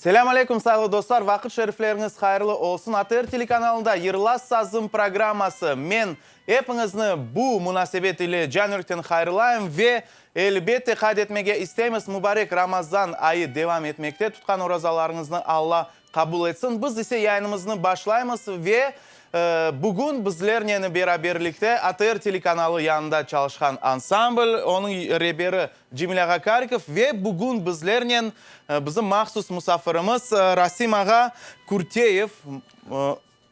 Selâm aleyküm, sayğılı dostlar, vaqıt şerifleriñiz hayırlı olsun. ATR telekanalında Yırla sazım programması. Men epiñizni bu munasebet ile canürkten hayırlayım ve, elbette, qayd etmege isteymiz, mubarek Ramazan ayı devam etmekte. Tutqan orazalarıñıznı Alla Qabul etsin. Biz ise yayınımıznı başlaymız ve bugün bizlernen beraberlikte ATR telekanalı yanında çalışqan ansambl, onıñ reberi Cemil ağa Karikov ve bugün bizlernen bizim mahsus musafirimiz Rasim ağa Kürteyev.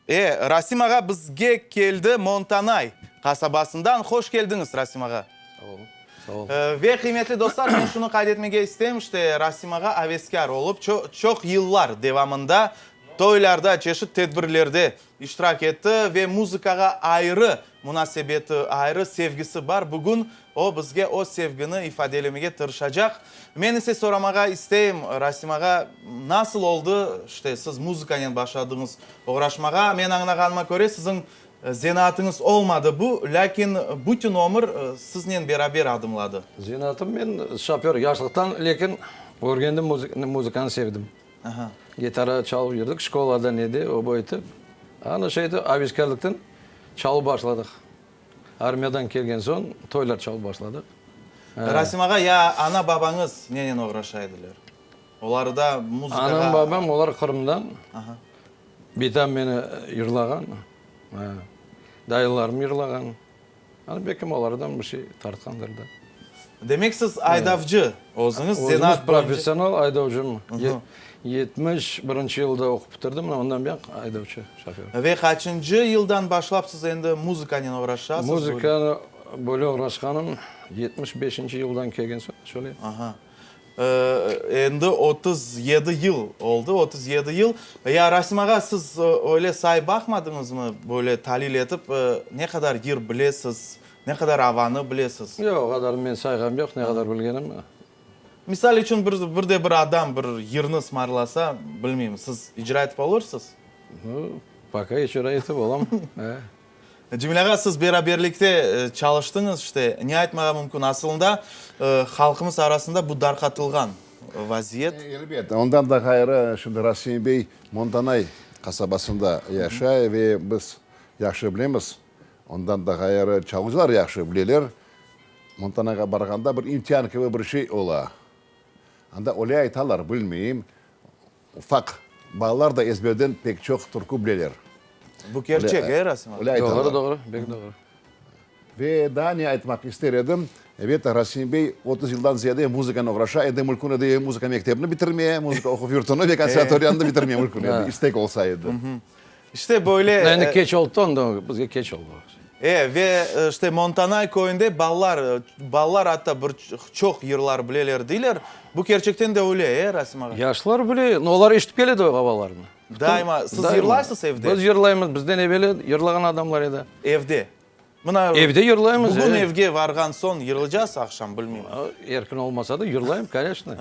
E, Rasim ağa bizge keldi Montanay qasabasından. Hoş keldiñiz, Rasim ağa. Sağ olun, sağ olun. Ve, qıymetli dostlar, men şunı qayd etmege isteyim, işte, Rasim ağa aveskâr olıp, çoq yıllar devamında toylarda, çeşit tedbirlerde iştirak etti ve muzıkağa ayrı munasebeti, ayrı sevgisi bar. Bugün o, bizge o sevgini ifadelemege tırışacaq. Men ise soramağa isteyim, Rasim ağa, nasıl oldı, işte, siz muzıkanen başladıñız oğraşmağa? Men añlağanıma köre, siziñ zenaatıñız olmadı bu, lâkin bütün ömür siznen beraber adımladı. Zenaatım, men şoför yaşlıqtan, lâkin örgendim muzıkanı sevdim. Gitara çalıp yürdik, şkolada nede, o boyutı. Ana şeyde aveskârlıqtan çalıp başladıq. Armiyadan kelgen soñ toylar çalıp başladıq. Rasim ağa, ya ana-babañız nenen oğraşa ediler? Olar da muzıkağa... Anam, babam, olar Qırımdan. Bitam meni yırlağan, dayılarım yırlağan. Ana, belkim olardan bir şey tartqandır da. Demek siz aydavcı özüñiz, zenaat boyunca. Professional aydavcım. 71 yılda oqup bitirdim, mına ondan buyan aydavcı, şoför. Ve qaçıncı yıldan başlap siz endi muzıkanen oğraşasız? Muzıkanı böyle oğraşqanım 75 yıldan kelgen soñ, şöyle. Aha. Endi 37 yıl oldı, 37 yıl. Ya Rasim ağa, siz öyle sayıp baqmadıñızmı, böyle talil etip, ne qadar yır bilesiz, ne qadar avanı bilesiz? Yoq, o qadar men sayğam yoq, ne qadar bilgenim. Misal içün, bir, bir de bir adam bir yırnı ısmarlasa, bilmeyim, siz icra etip olursız? Nu, poka icra etip olam, e. Cemil ağa, siz beraberlikte çalıştıñız, işte, ne aytmağa mümkün? Asılında, halqımız arasında bu darqatılğan vaziyet. Elbet, ondan da ğayrı, şimdi Rasim bey Montanay qasabasında yaşay ve biz yahşı bilemiz, ondan da ğayrı çalğıcılar yahşı bileler, Montanayğa barğanda bir imtian kibi bir şey ola. Anda öyle aytalar, bilmeyim, ufaq balalar da ezberden pek çoq türkü bileler. Bu kerçek, e, Rasim ağa? Öyle aytalar. Doğru, doğru, pek doğru. Ve daa ne aytmaq ister edim, ebet, Rasim bey 30 yıldan ziyade muzıkanen oğraşa, endi mülkün edi muzıka mektebini bitirmeye, muzıka oquv yurtunı ve konservatoriyanı da bitirmeye mülkün edi, istek olsa edi. İşte böyle. Endi keç oldı da onda, bizge keç oldı. E, ve işte Montanay köyünde balalar, balalar atta bir çoq yırlar bileler deyler. Bu kerçekten de öyle, e, Rasim ağa? Yaşlar bile, no olar eşitip keledi o avalarnı. Daima. Siz yırlaysız evde? Biz yırlaymız, bizden eveli yırlağan adamlar edi. Evde. Mına Evde yırlaymız, bugün evge varğan soñ yırlaycaz aqşam, bilmeyim. Er kün olmasa da yırlayım, koneçno.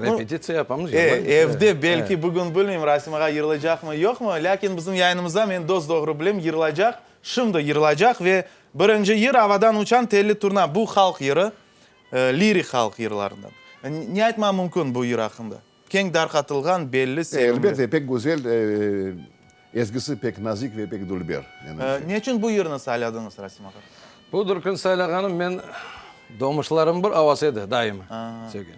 Repetitsiya yapamız, yırlaymız. Evde belki bugün bilmeyim, Rasim ağa yırlaycaqmı, yoqmı, lâkin bizim yayınımızda men dos-doğru bilem, yırlaycaq, şimdi yırlaycaq ve birinci yır Avadan uçan telli turna, bu halq yırı, lirik halq yırlarından. Ne aytmağa mümkün bu yır aqqında? Keñ darqatılğan, belli, sevimli. Elbette, pek güzel, ezgisi pek nazik ve pek dülber, menimce. Ne içün bu yırnı sayladıñız, Rasim ağa? Bu türküni saylağanım, men doğmuşlarımnıñ bir avası edi, daima sevgen.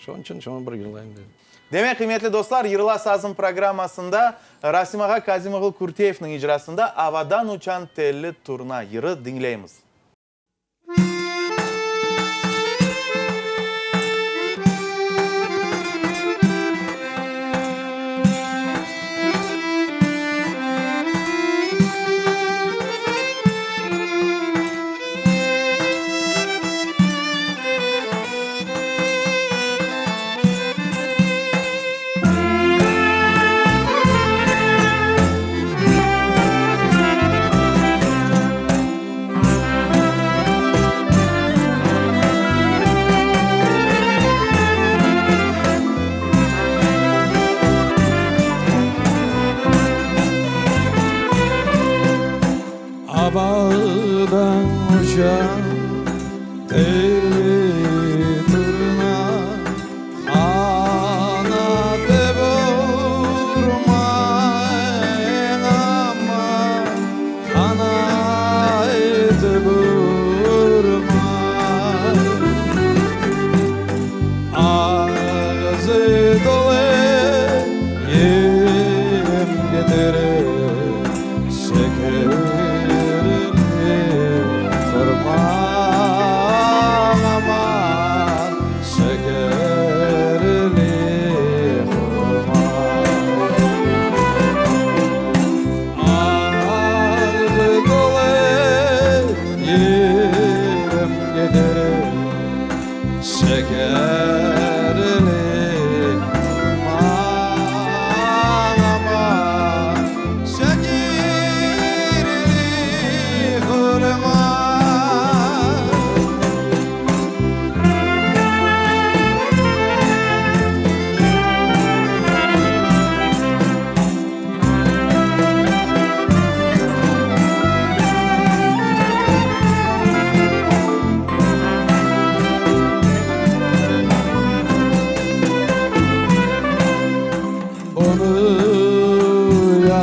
Şonıñ içün şonı bir yırlayım dedim. Demek, qıymetli dostlar, Yırla sazım programmasında Rasim ağa Kazim oğlu Kürteyevniñ icrasında Avadan uçan telli turna yırı diñleymiz. Avadan uçan telli turna, qanatı.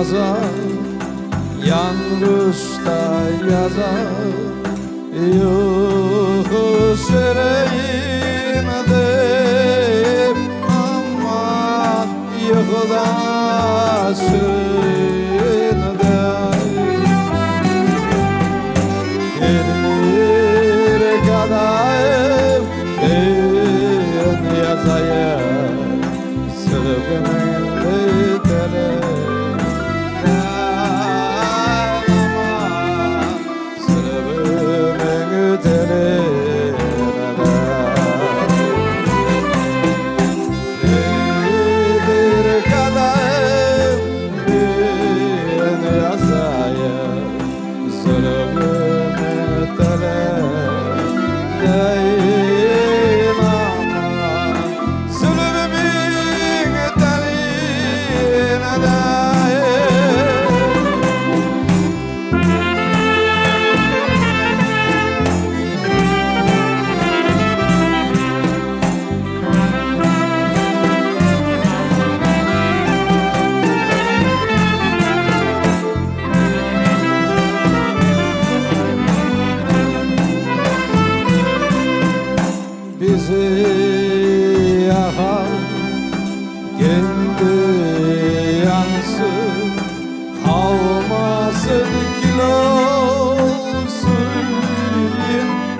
yaza, Yanğış da yaza. Yuqu süreyim dep, Aman, yuqu da süreyim dep. Kelir kadayım ben yazayım, Sürgünümni telenden aman, Sürgünümni telenden. Kelir kadayım ben yazayım, Sürgünümni telenden aman, Sürgünümni telenden. Bizi yaqar, kendi yansın, Qalmasın kül olsun,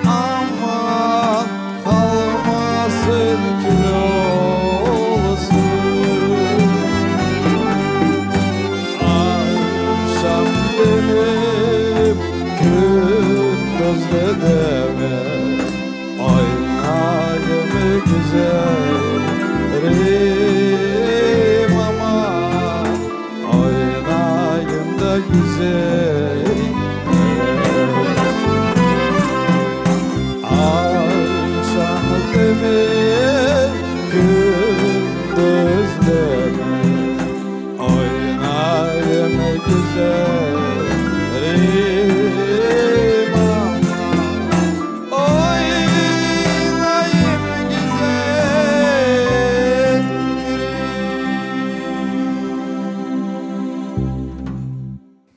aman, Qalmasın kül olsun. Aqşam demep, kündüz de deme, Oynayım güzelim, aman, Oynayım da güzelim. Aqşam demep, kündüz deme, Oynayım güzelim, aman, Oynayım güzelim.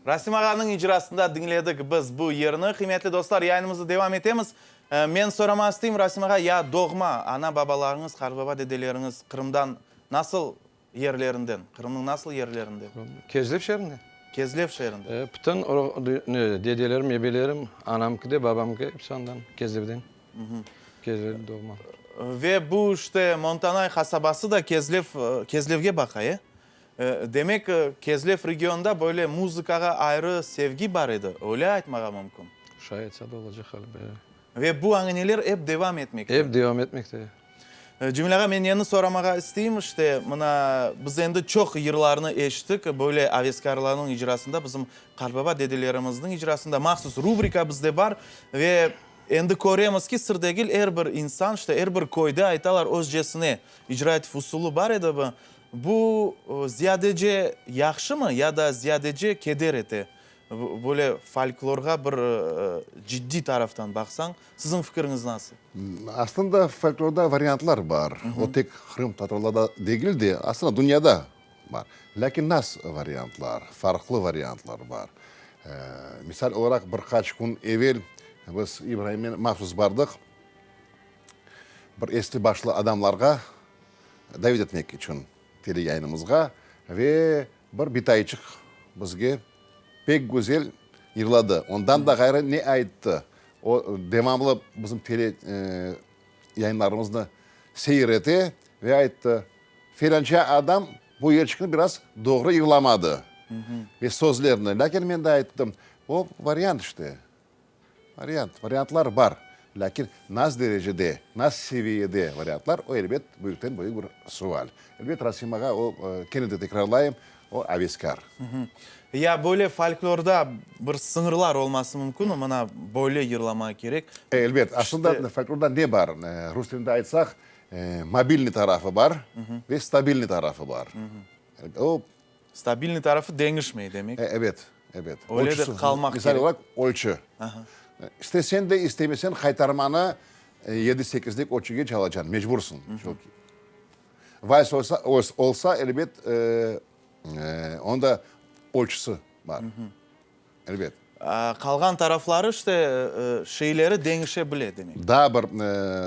Rasim ağanıñ icrasında diñledik biz bu yırnı. Qıymetli dostlar, yayınımıznı devam etemiz. Men soramaq isteyim, Rasim ağa, ya doğma ana-babalarıñız, qartbaba-dedeleriñiz Qırımdan nasıl yerlerinden, Qırımnıñ nasıl yerlerinden? Kezlev şeerinden. Kezlev şeerinden. Bütün dedelerim, ebelerim, anamki de, babamki episi andan, Kezlevden. Kezlevde doğma. Ve bu işte Montanay qasabası da Kezlev, Kezlevge baqa, e? Demek, Kezlev regionında böyle muzıkağa ayrı sevgi bar edi, öyle aytmağa mümkün. Şay aytsa da olacaq ğaliba, e. Ve bu añaneler ep devam etmekte. Ep devam etmekte. Cemil ağa, men neni soramağa isteyim, işte, mına, biz endi çoq yırlarnı eşittik, böyle aveskarlarnıñ icrasında, bizim qartbaba dedelerimizniñ icrasında, mahsus rubrika bizde bar ve endi köremiz ki, sır degil, er bir insan, işte, er bir köyde aytalar özcesine icra etüv usulı bar edi. Bu ziyadece yahşımı ya da ziyadece keder ete? Böyle folklorğa bir ciddiy taraftan baqsañ, siziñ fikiriñiz nasıl? Aslında folklorda variantlar bar. O tek qırımtatarlarda degil de, aslında dünyada bar. Lâkin nas variantlar, farqlı variantlar bar. Misal olaraq, bir qaç kün evel biz İbraimnen mahsus bardıq bir esli-başlı adamlarğa davet etmek içün teleyayınımızğa ve bir bitayçıq bizge pek güzel yırladı. Ondan da ğayrı ne ayttı? O, devamlı bizim tele yayınlarımıznı seyir ete ve ayttı, Felânça adam bu yerçikni biraz doğru yırlamadı ve sözlerini. Lâkin men de ayttım, o variant işte. Variant, variantlar bar, lâkin nas derecede, nas seviyede variantlar, o, elbet, büyükten büyük bir sual. Elbet, Rasim ağa, o, kene de tekrarlayım, o, aveskâr. Ya böyle folklorda bir sıñırlar olması mümkünmi? Mına, böyle yırlamaq kerek. Elbet, aslında folklorda ne bar? Rus tilinde aytsaq, mobilniy tarafı bar ve stabilniy tarafı bar. O, Stabilniy tarafı deñişmey, demek. Ebet, ebet. Öyle de qalmaq kerek. Misal olaraq, ölçü. İstesen de, istemesen qaytarmanı yedi-sekizlik ölçüge çalacañ, mecbursıñ. Çünki vals olsa, olsa, elbet, onda. ölçüsi bar. Elbet. Qalğan tarafları işte, şeyleri deñişe bile, demek. Daa bir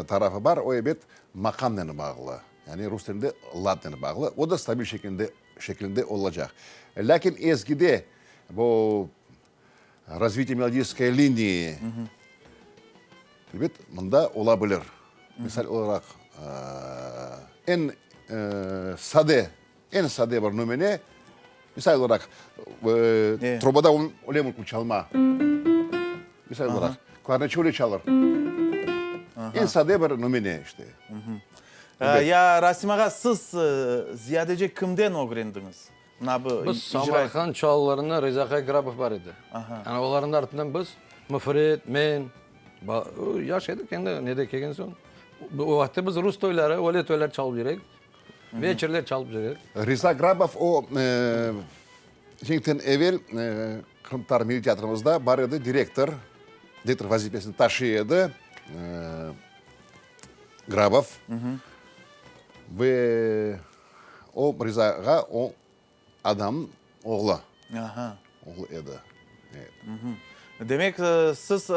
tarafı bar, o ebet maqamnen bağlı, yani rus tilinde ladnen bağlı, o da stabil şekilde şeklinde olacaq. Lâkin ezgide bu razvitiye melodiçeskoy linii, elbet, mında ola bilir. Misal olaraq, eñ sade Eñ sade bir nümüne, misal olaraq, trubada öyle mümkün çalma. Misal olaraq, klarnetçi öyle çalır. Eñ sade bir nümüne işte. Ya Rasim ağa, siz ziyadece kimden ögrendiñiz? Mına bu Biz Samarqand çalılarında Riza aqay Grabov bar edi. Yani olarnıñ artından biz, Müfret, men, yaş edik endi, nede kelgen soñ. O vaqıtta biz rus toyları, öyle toylar çalıp yüreyik. Veçerler çalıp yürer. Riza Grabov o, cenkten evel Qırımtatar milliy teatrımızda bar edi, direktor, direktor vazifesini taşıy edi, Grabov. Ve o, Rizağa o Adam oğlu. Aha. Oğlu edi. Evet. Demek, siz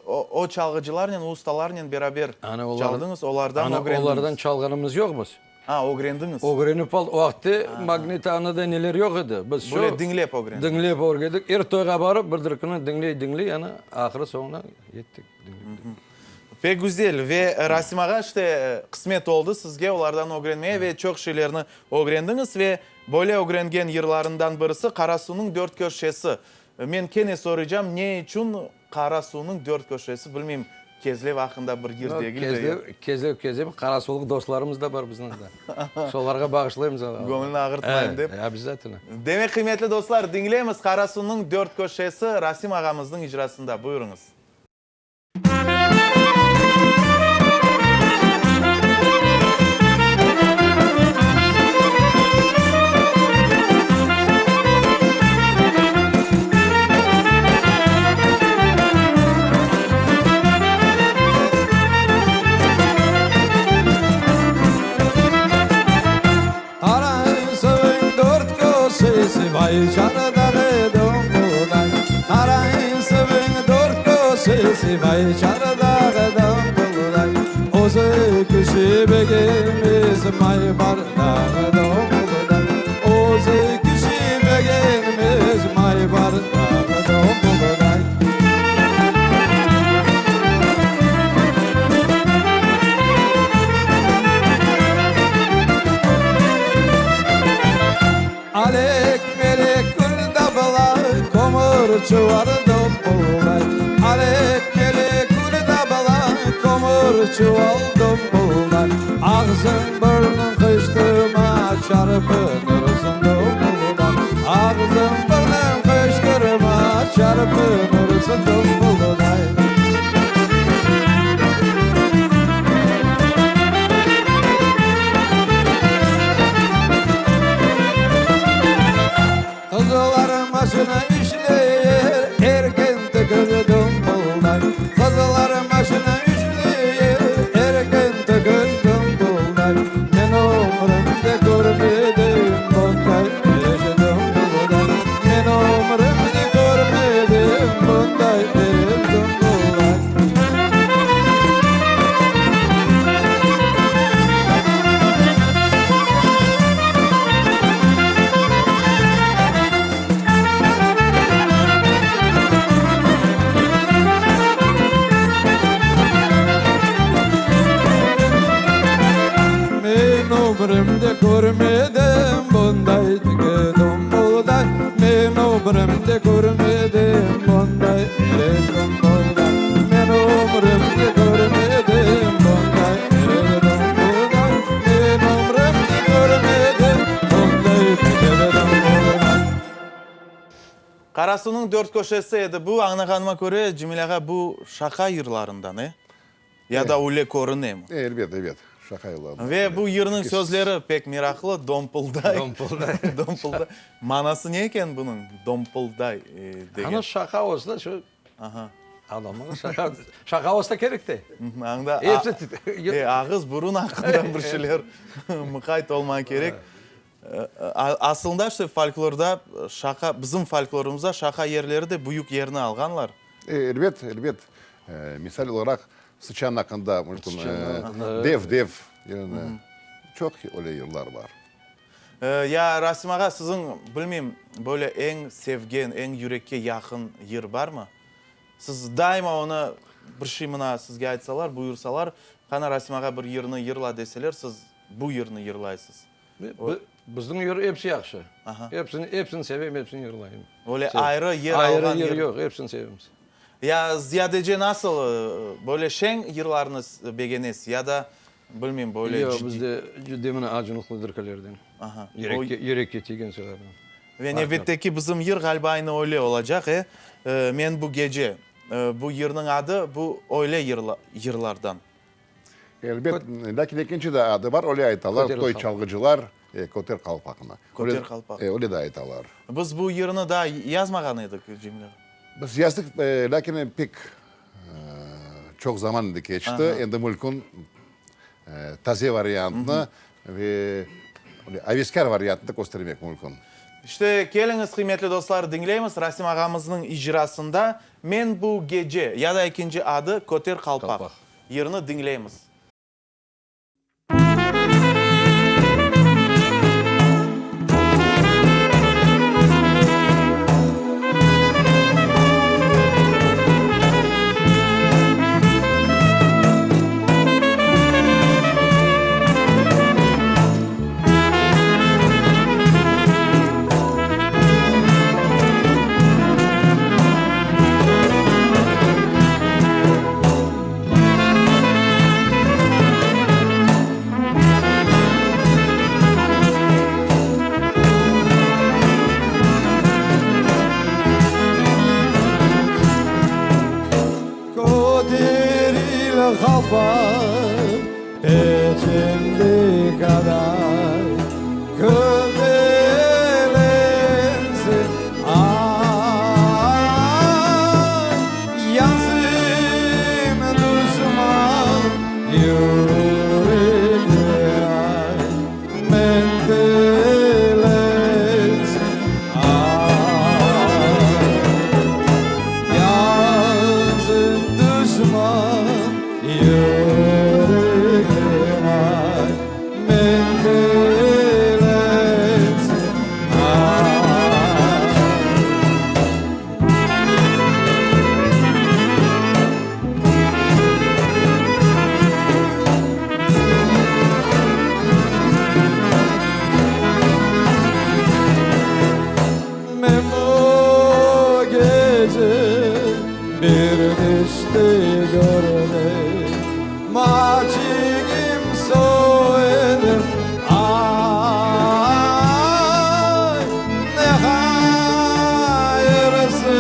o çalğıcılarnen, o ustalarnen beraber çaldıñız, olardan ögrendiñiz. Ana, olardan çalğanımız yoq biz. A, ögrendiñiz. Ögrenip aldıq. O vaqıtte magnitanoda neler yoq edi. Biz şu. Böyle diñlep ögrendiñiz. Diñlep ögrendik. Er toyğa barıp, bir türküni diñley-diñley, ana, ahırı soñuna yettik. Pek güzel. Ve Rasim ağa, işte, qısmet oldı sizge olardan ögrenmeye ve çoq şeylerni ögrendiñiz. Ve böyle ögrengen yırlarından birisi Qarasuvnıñ dört köşesi. Men kene soraycam, ne içün Qarasuvnıñ dört köşesi, bilmeyim, Kezlev aqqında bir yır degil de. Kezlev, Kezlev, Kezlev, Qarasuvlıq dostlarımız da bar bizim anda. Şolarğa bağışlaymız. Göñülni ağırtmayım dep. Obязательно. Demek, qıymetli dostlar, diñleymiz Qarasuvnıñ dört köşesi Rasim ağamıznıñ icrasında. Buyurıñız. Qarasuvnıñ dört köşesi, vay çardağı dombuday. Qarasuvnıñ dört köşesi, vay çardağı dombuday. Özü kişi begenmez may bardağı dombuday. Özü kişi begenmez may bardağı dombuday. Alek-melek kül tabıla, kömür çuval dombulday. Alek-melek kül tabıla, kömür çuval dombulday. Ağzıñ burnıñ qıçtırma, çarpınırsıñ dombulday. Ağzıñ burnıñ qıçtırma, çarpınırsıñ dombulday. Qızlar maşina işleyir, erken tükür dombulday. Qızlar maşina işleyir, erken tükür dombulday. Men ömrümde körmedim bunday iş dombulday. Men ömrümde körmedim bunday iş dombulday. Men ömrümde körmedim bunday tiki dombuday, Men ömrümde körmedim bunday iri dombuday, Men ömrümde körmedim bunday iri dombuday, Men ömrümde körmedim bunday tiki dombuday. Qarasuvnıñ dört köşesi edi bu, añlağanıma köre, Cemil ağa, bu şaqa yırlarından, e? Ya da öyle körünemi? Elbet, elbet, şaqa yırlarından. Ve bu yırnıñ sözleri pek meraqlı, dompılday. Dompılday. Dompılday. Manası ne eken bunıñ, dompılday degen? Ana şaqa olsa şu Aha. Adamğa şaqa, şaqa olsa kerek de. Anda Episi ağız, burun aqqında bir şeyler mıqayt olmaq kerek. Asılında işte folklorda şaqa, bizim folklorımızda şaqa yerleri de büyük yerni alğanlar. Elbet, elbet. Misal olaraq, sıçan aqqında mümkün, dev, dev, yani çoq öyle yırlar bar. Ya Rasim ağa, siziñ, bilmeyim, böyle eñ sevgen, eñ yürekke yaqın yır barmı? Siz daima onı, bir şey mına sizge aytsalar, buyursalar, qana Rasim ağa bir yırnı yırla deseler, siz bu yırnı yırlaysız. Bizniñ yır episi yahşı. Episini, episini sevem, episini yırlayım. Öyle ayrı yer alğan Ayrı yır yoq, episini sevemiz. Ya ziyadece nasıl, böyle şeñ yırlarnı begenesiz ya da, bilmeyim, böyle ciddiy? Yoq, bizde ciddiy mına acınıqlı türkülerden. Yürekke, yürekke tiygen sözlerden. Ve nevbetteki bizim yır ğaliba aynı öyle olacaq, e? Men bu gece. Bu yırnıñ adı bu öyle yırlardan. Elbet, lâkin ekinci de adı bar, öyle aytalar, toy çalğıcılar, köter qalpaqnı. Köter qalpaq. Öyle de aytalar. Biz bu yırnı daa yazmağan edik, Cemil ağa. Biz yazdıq, lâkin pek çoq zaman endi keçti, endi mülkün taze variantnı ve aveskâr variantnı köstermek mülkün. İşte, keliñiz, qıymetli dostlar, diñleymiz Rasim ağamıznıñ icrasında Men bu gece, ya da ekinci adı Köter qalpaq yırını diñleymiz. Köteril qalpaq peçimdi qaday Köterilsin ay Yansın duşman yüregine ay Men tilensin ay Yansın duşman yüregine ay Men tilensin ay. Men bu gece bir düşte kördim, Maçigim soydım, ay, Ne hayırsız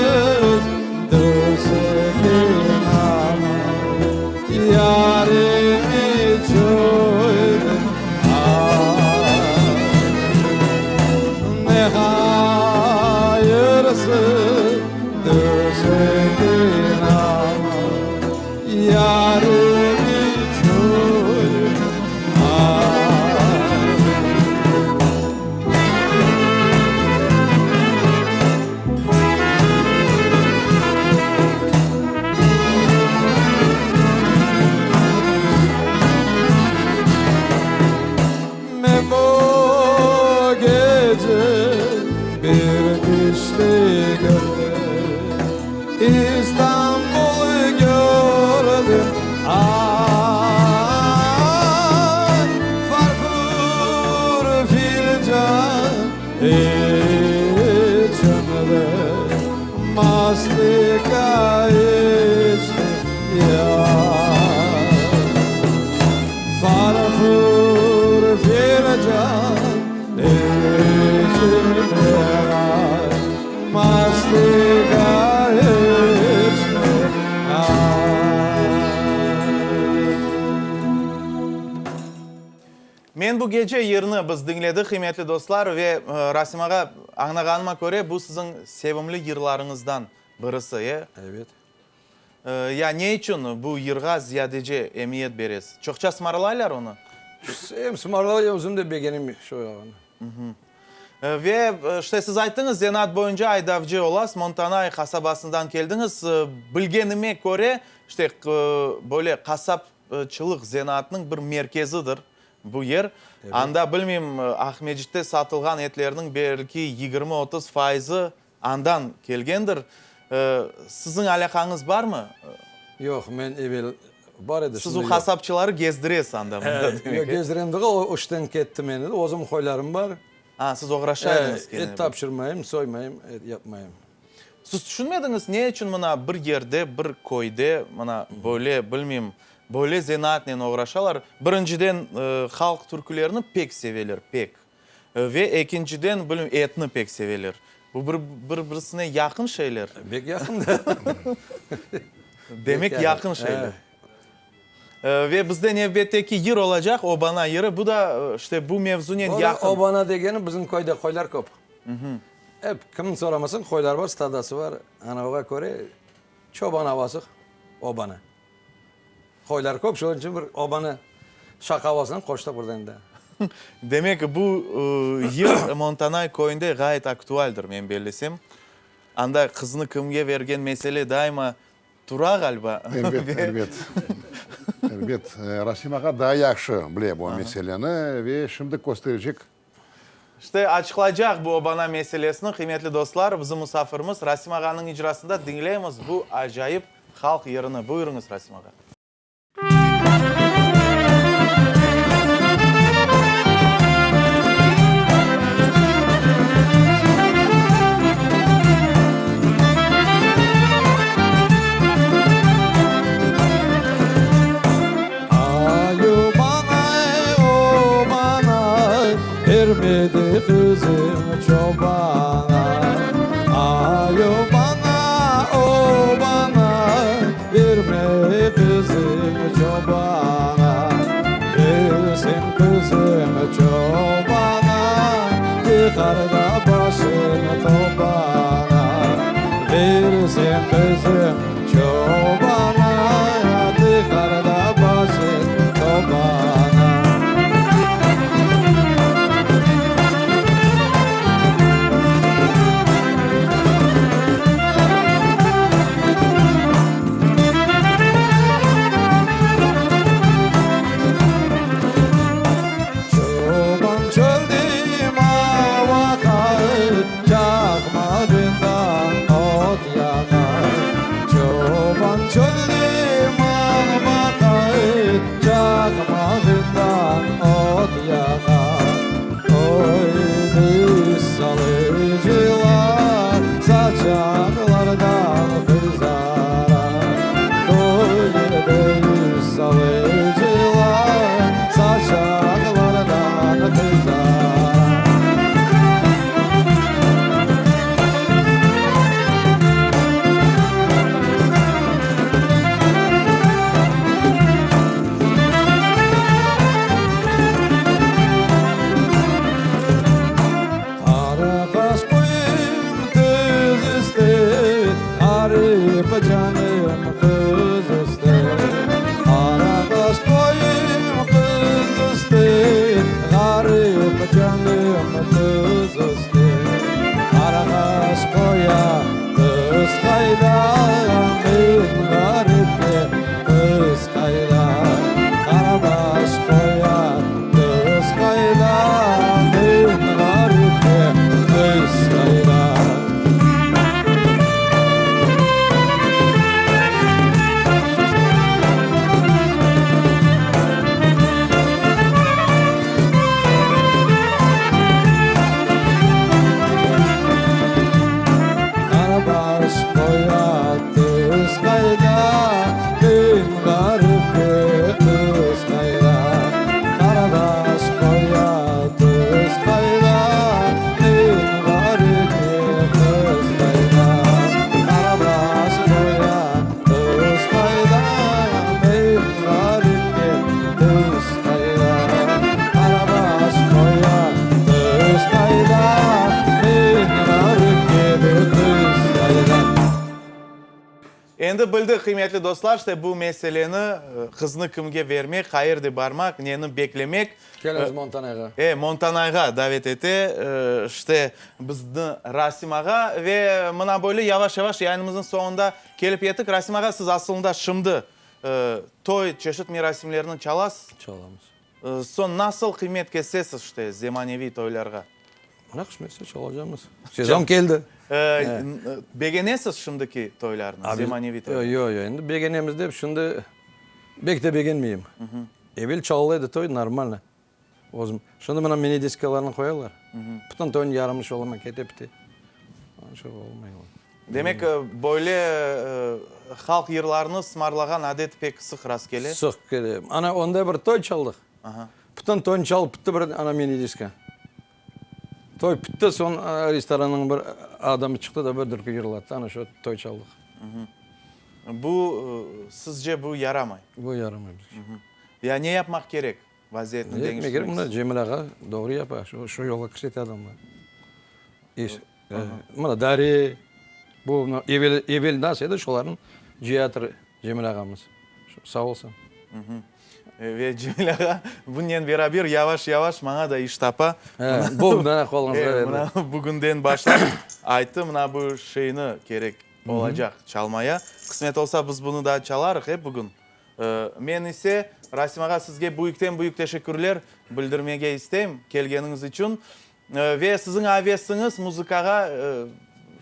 düş eken aman, Yarimi coydım, ay. Ne hayırsız düş eken aman, Yarimi coydım, ay. Men bu gece bir tüşte kördim, İstanbul'ı kördim, ay, Farfur filcan içimde, Mastika içtim, yar. Farfur filcan içimde, ay, Mastika içtim, ay. Men bu gece yırnı biz diñledik, qıymetli dostlar, ve Rasim ağa, añlağanıma köre, bu siziñ sevimli yırlarıñızdan birisi, e? Evet. Ya ne içün bu yırğa ziyadece emiyet beresiz? Çoqça sımarlaylar onı? Em sımarlay, em özüm de begenem şu yağını. Ve, işte, siz ayttıñız, zenaat boyunca aydavcı olasız, Montanay qasabasından keldiñiz. Bilgenime köre, işte, böyle qasapçılıq zenaatınıñ bir merkezidir bu yer. Anda, bilmeyim, Aqmescitte satılğan etlerniñ belki 20-30 fayızı andan kelgendir. Siziñ alâqañız barmı? Yoq, men evel bar edi, Siz şimdi o yoq. qasapçıları gezdiresiz anda mında, demek. Yoq, gezdirem degil, o işten kettim endi, özüm qoylarım bar. A, siz oğraşaydınız kene. Et tapşırmayım, soymayım, et yapmayım. Siz tüşünmediñiz, ne içün mına bir yerde, bir köyde mına böyle, bilmeyim, böyle zenaatnen oğraşalar? Birinciden, halq türkülerini pek seveler, pek. Ve ekinciden, bilmeyim, etni pek seveler. Bu bir, bir-birisine yaqın şeyler. Pek yaqın da. Demek yaqın şeyler. Ve bizde nevbetteki yır olacaq, Obana yırı. Bu da, işte, bu mevzunen yaqın. Obana degeni, bizim köyde qoylar köp. Ep, kimni soramasañ, qoylar bar, stadası bar. Ana, oğa köre çoban avası, obana. Qoylar köp, şunıñ içün bir obanı şaqa avasınen qoştıq birden de. Demek, bu yır Montanay köyünde ğayet aktualdir, men bellesem. Anda qıznı kimge bergen mesele daima Tura ğaliba. Elbet, elbet. Elbet. Rasim ağa daa yahşı bile bu meseleni ve şimdi kösterecek. İşte, açıqlaycaq bu obana meselesini, qıymetli dostlar, bizim musafirimiz Rasim ağanıñ icrasında diñleymiz bu acayip halq yırını. Buyurıñız, Rasim ağa. Endi bildik, qıymetli dostlar, işte bu meseleni, qıznı kimge bermek, qayerde barmaq, neni beklemek. Keliñiz Montanayğa. E, Montanayğa davet ete, işte, bizni Rasim ağa. Ve mına böyle yavaş-yavaş yayınımıznıñ soñunda kelip yettik. Rasim ağa, siz asılında şimdi toy, çeşit merasimlerni çalasız. Çalamız. Soñ nasıl qıymet kesesiz işte zemaneviy toylarğa? Mına qısmetse çalacamız. Sezon keldi. Begenesiz şimdiki toylarnı, zemaneviy toylarnı? Yoq, yoq, endi begenemiz dep şimdi bek de begenmeyim. Evel çalıla edi toy normalno. Özüm. Şimdi mına mini-diskalarnı qoyalar. Bütün toynıñ yarımı şolarman kete pite. Onıñ olmay o. Demek, böyle halq yırlarını sımarlağan adet pek sıq rastkele? Sıq kele. Ana, onda bir toy çaldıq. Bütün toynı çalıp bitti, bir ana mini-diska. Toy bitti, soñ restorannıñ bir adamı çıqtı da bir türkü yırlattı. Ana şu toy çaldıq. Bu, sizce, bu yaramay? Bu yaramay bizge. Ya ne yapmaq kerek? Vaziyetni Ne etmek kerek? deñiştirmek. Mına Cemil ağa doğru yapa, şu, şu yolğa kirsete adamlar. İş, mına Dare, bu mına evel, evel nasıl edi, şolarnıñ cıyatır Cemil ağamız. Sağ olsun. Ve Cemil ağa bunen beraber yavaş-yavaş maña da iş tapa. He, bu mına qoluñızğa berdi. Mına bugünden başlap ayttı, mına bu şeyni kerek olacaq çalmaya. Qısmet olsa biz bunı da çalarıq, e, bugün. Men ise, Rasim ağa, sizge büyükten-büyük teşekkürler bildirmege isteyim kelgeniñiz içün. Ve siziñ avesiñiz muzıkağa,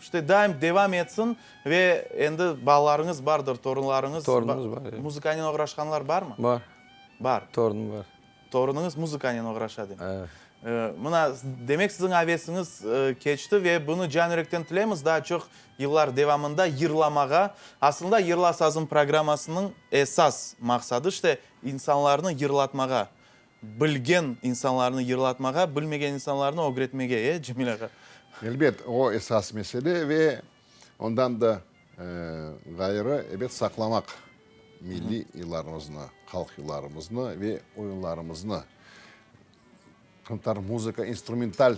işte, daim devam etsin. Ve endi balalarıñız bardır, torunlarıñız. Torunımız bar, evet. Muzıkanen oğraşqanlar barmı? Bar. Bar. Torunım bar. Torunıñız muzıkanen oğraşa, demek. Evet. Mına, demek siziñ avesiñiz keçti ve bunı can-yürekten tileymiz, daa çoq yıllar devamında yırlamağa. Aslında Yırla sazım programmasınıñ esas maqsadı, işte, insanlarnı yırlatmağa, bilgen insanlarnı yırlatmağa, bilmegen insanlarnı ögretmege, e, Cemil ağa? Elbet, o esas mesele ve ondan da ğayrı, ebet, saqlamaq milliy yırlarımıznı, halq yırlarımıznı ve oyunlarımıznı. Qırımtatar muzıka instrumental,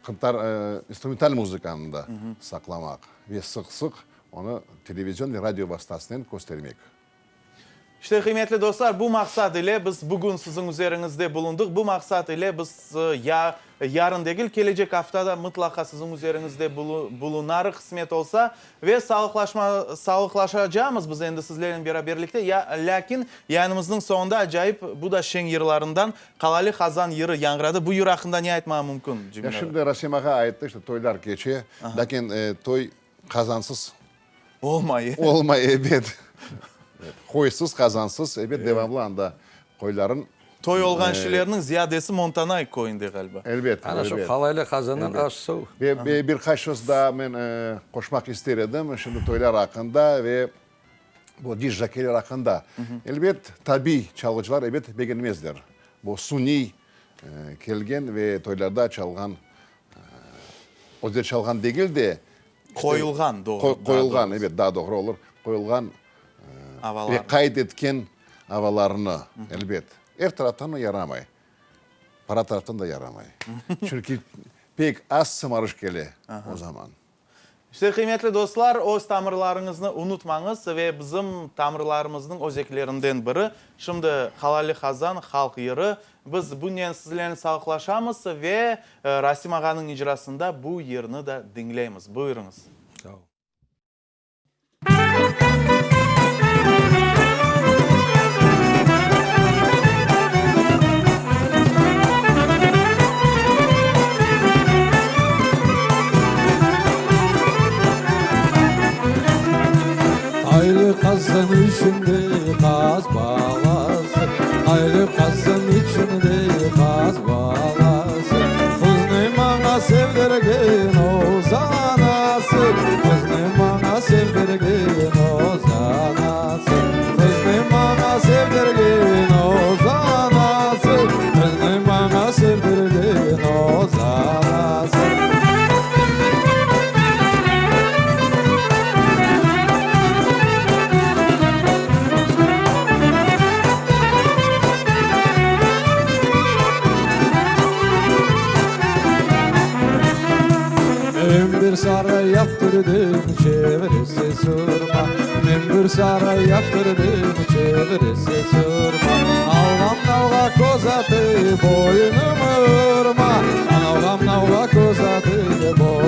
qırımtatar instrumental muzıkanı da saqlamaq ve sıq-sıq onı televizion ve radio vastasınen köstermek. İşte, qıymetli dostlar, bu maqsat ile biz bugün siziñ üzeriñizde bulundıq. Bu maqsat ile biz ya yarın degil, kelecek afta da mıtlaqa siziñ üzeriñizde bulunarıq, qısmet olsa. Ve sağlıqlaşma, sağlıqlaşacağımız biz endi sizlernen beraberlikte. Ya, lâkin yayınımıznıñ soñunda acayip, bu da şeñ yırlarından Qalali Qazan yırı yañğıradı. Bu yır aqqında ne aytmağa mümkün, Cemil Ya ağa? şimdi Rasim ağa ayttı, işte toylar keçe, lâkin toy qazansız Olmay. Olmay, ebet. Qoysız, qazansız, ebet, devamlı anda qoyların. Toy olğan kişilerniñ ziyadesi Montanay köyünde, ğaliba. Elbet, Ana şu elbet. qalaylı qazandan aş-suv. Ve bir qaç söz daa men qoşmaq ister edim, şimdi toylar aqqında ve bu disk-jokeyler aqqında. Elbet, tabiy çalğıcılar, ebet, begenmezler. Bu suniy kelgen ve toylarda çalğan, özleri çalğan degil de, Qoyulğan, doğru. Qoyulğan, ebet, daa doğru olur. Qoyulğan ve qayd etken avalarını, elbet. Er taraftan yaramay. Para taraftan da yaramay. Çünki pek az sımarış kele o zaman. İşte, qıymetli dostlar, öz tamırlarıñıznı unutmañız ve bizim tamırlarımıznıñ özeklerinden biri, şimdi Halali Hazan halq yırı. Biz bunen sizlernen sağlıqlaşamız ve Rasim ağanıñ icrasında bu yırnı da diñleymiz. Buyurıñız. Sağ ol. Qaylı qazan içinde qaz balası, Qaylı qazan içinde qaz balası, Qıznı maña sevdirgen öz anası. Men bir saray yaptırdım, çevresi surma. Men bir saray yaptırdım, çevresi surma. Alğam navğa köz atıp, boyunımı urma. Alğam navğa köz atıp.